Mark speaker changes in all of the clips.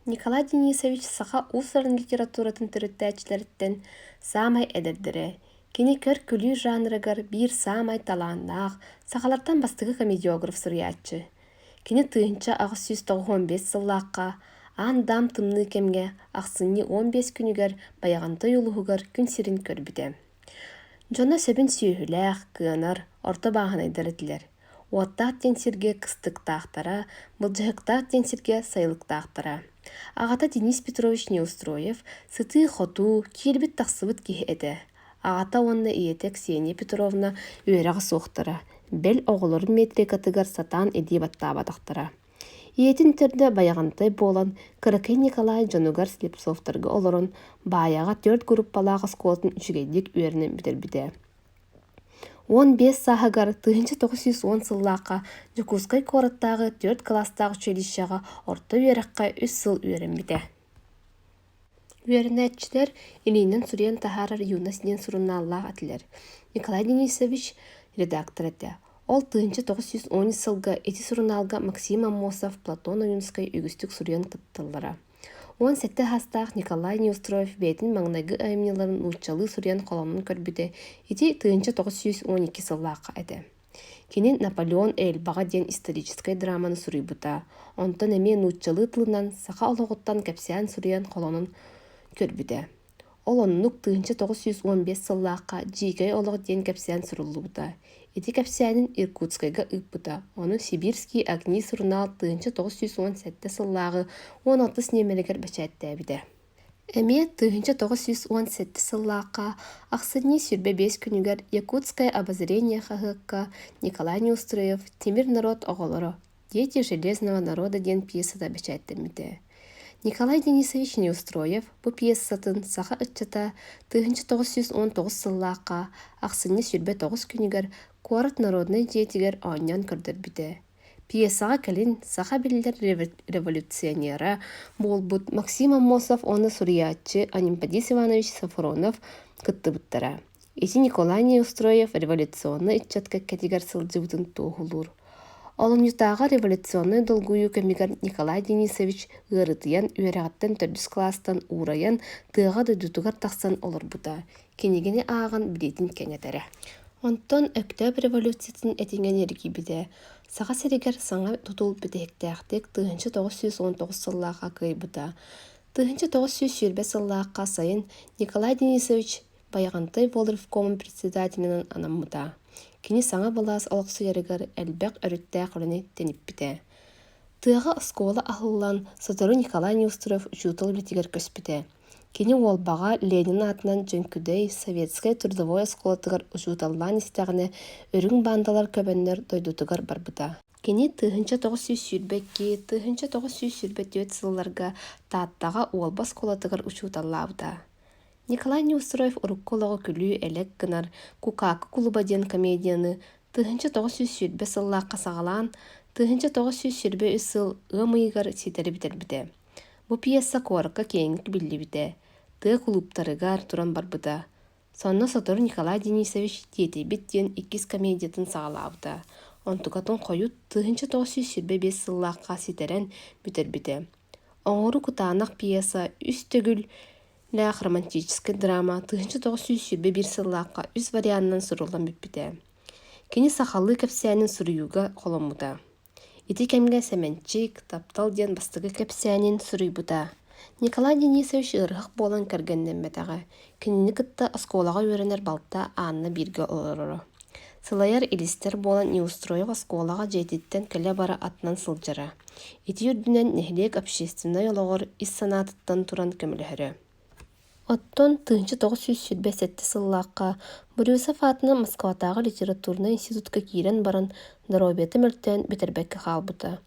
Speaker 1: Николай Денисович саха уус-уран литературатын төрүттээччилэриттэн саамай эдэрдэрэ. Кини көр-күлүү жанрыгар биир саамай талааннаах, сахалартан бастакы комедиограф суруйааччы. Кини 1895 сыллаахха аан-даам тымныы кэмҥэ ахсынньы 15 күнүгэр Байаҕантай улууһугар күн сирин көрбүтэ. Дьоно сөбүн сүөһүлээх, кыанар, орто бааһынайдар этилэр. Уоттаах диэн сиргэ кыстыктаахтара, былдьаһыктаах диэн сиргэ сайылыктаахтара. Аҕата Денис Петрович Неустроев сытыы-хотуу, киирбит-тахсыбыт киһи этэ. Аҕата уонна ийэтэ Ксения Петровна үөрэҕэ суохтара, бэл оҕолорун метрикатыгар сатаан илии баттаабатахтара. Ийэтин төрдө Байаҕантай буолан, кыракый Николай дьонугар Слепцовтарга олорон, Баайаҕа түөрт группалаах оскуолатын үчүгэйдик үөрэнэн бүтэрбитэ. 15 сааһыгар 1910 сыллаахха Дьокуускай куораттааҕы түөрт кылаастаах училищеҕа орто үөрэххэ үс сыл үөрэммитэ. Үөрэнээччилэр илиинэн суруйан таһаарар «Юность» диэн сурунааллаах этилэр. Николай Денисович редактор этэ. Ол 1910 сылга ити сурунаалга Максим Аммосов, Платон Ойуунускай үгүстүк суруйан кытталлара. 17 саастаах Николай Неустроев бэйэтин маҥнайгы айымньыларын нууччалыы суруйан холонон көрбүтэ ити 1912 сыллаахха этэ. Кини «Наполеон Эльбаҕа» диэн историческай драманы суруйбута, онтон эмиэ нууччалыы тылынан саха олоҕуттан кэпсээн суруйан холонон көрбүтэ. Ол оннук 1915 сыллаахха «Дьиикэй олох» диэн кэпсээн суруллубута. Ити кэпсээнин Иркутскайга ыыппыта, ону «Сибирские огни» сурунаал 1917 сыллааҕы 16 нүөмэригэр бэчээттээбитэ. Эмиэ 1917 сыллаахха ахсынньы 25 күнүгэр «Якутское обозрение» хаһыакка Николай Неустроев «Тимир норуот оҕолоро. Дети железного народа» диэн пьесата бэчээттэммитэ. Николай Денисович Неустроев бу пьесатын саха ыччата 1919 сыллаахха ахсынньы 29 күнүгэр куорат народнай дьиэтигэр оонньоон көрдөрбүтэ. Пьесаҕа кэлин саха биллэр революционера буолбут Максим Аммосов уонна суруйааччы Анемподист Иванович Софронов кыттыбыттара. Ити Николай Неустроев революционнай ыччат кэккэтигэр сылдьыбытын туоһулуур. Олунньутааҕы революционнай долгуйуу кэмигэр Николай Денисович ыарытыйан үөрэҕиттэн төрдүс кылаастан уурайан тыаҕа дойдутугар тахсан олорбута, кинигэни ааҕан билиитин кэҥэтэрэ. Онтон Өктөөп революциятын этиҥэн эргийбитэ, Саха сиригэр саҥа тутул бүтэһиктээхтик 1919 сыллаахха кыайбыта. 1920 сыллаахха сайын Николай Денисович Байаҕантай волревкомун председателинэн анаммыта. Кини саҥа былаас олохсуйарыгар элбэх өрүттээх үлэни тэниппитэ. Тыаҕа оскуола аһыллан, сотору Николай Неустроев учуутал үлэтигэр көспүтэ. Кини Уолбаҕа Ленин аатынан Дьөҥкүдэй советскай трудовой оскуолатыгар учууталлаан истэҕинэ үрүҥ баандалар көбөннөр дойдутугар барбыта. Кини 1922, 1924 сылларга Тааттаҕа Уолба оскуолатыгар учууталлаабыта. Николай Неустроев урукку олоҕу күлүү-элэк гынар «Кукаакы кулуба» диэн комедияны 1920 сыллаахха саҕалаан, 1923 сыл ыам ыйыгар ситэри бүтэрбитэ. Бу пьеса куоракка киэҥник биллибитэ, тыа кулууптарыгар туран барбыта. Сонно сотору Николай Денисович «Тиэтэйбит» диэн иккис комедиятын саҕалаабыта, онтукатын хойут 1925 сыллаахха ситэрэн бүтэрбитэ. Оҥоруу кытаанах пьеса үс төгүллээх романтическай драма 1921 сыллаахха үс варианынан суруллан бүппүтэ. Кини сахалыы кэпсээнин суруйууга холоммута. Ити кэмҥэ Сэмэнчик, Таптал диэн бастакы кэпсээнин суруйбута. Николай Денисович ыарыһах буолан кэргэннэммэтэҕэ, кинини кытта оскуолаҕа үөрэнэр балта Анна бииргэ олороро. Сылайар илистэр буолан Неустроев оскуолаҕа дьиэтиттэн кэлэ-бара атынан сылдьара. Ити үрдүнэн нэһилиэк общественнай олоҕор ис санаатыттан туран көмөлөһөрө. Оттон 1927 сыллаахха Брюсов аатынан Москватааҕы литературнай институтка киирэн баран доруобуйата мөлтөөн бүтэрбэккэ хаалбыта.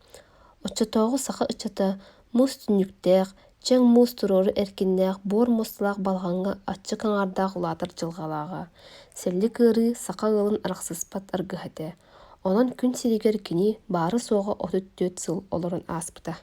Speaker 1: Оччотооҕу саха ыччата муус түннүктээх, чэҥ муус туруору эркиннээх буор муосталаах балаҕаҥҥа аччык аҥаардаах улаатар дьылҕалааҕа. Сэллик ыарыы саха ыалын арахсыспат аргыһа этэ. Онон күн сиригэр кини баара-суоҕа 34 сыл олорон ааспыта.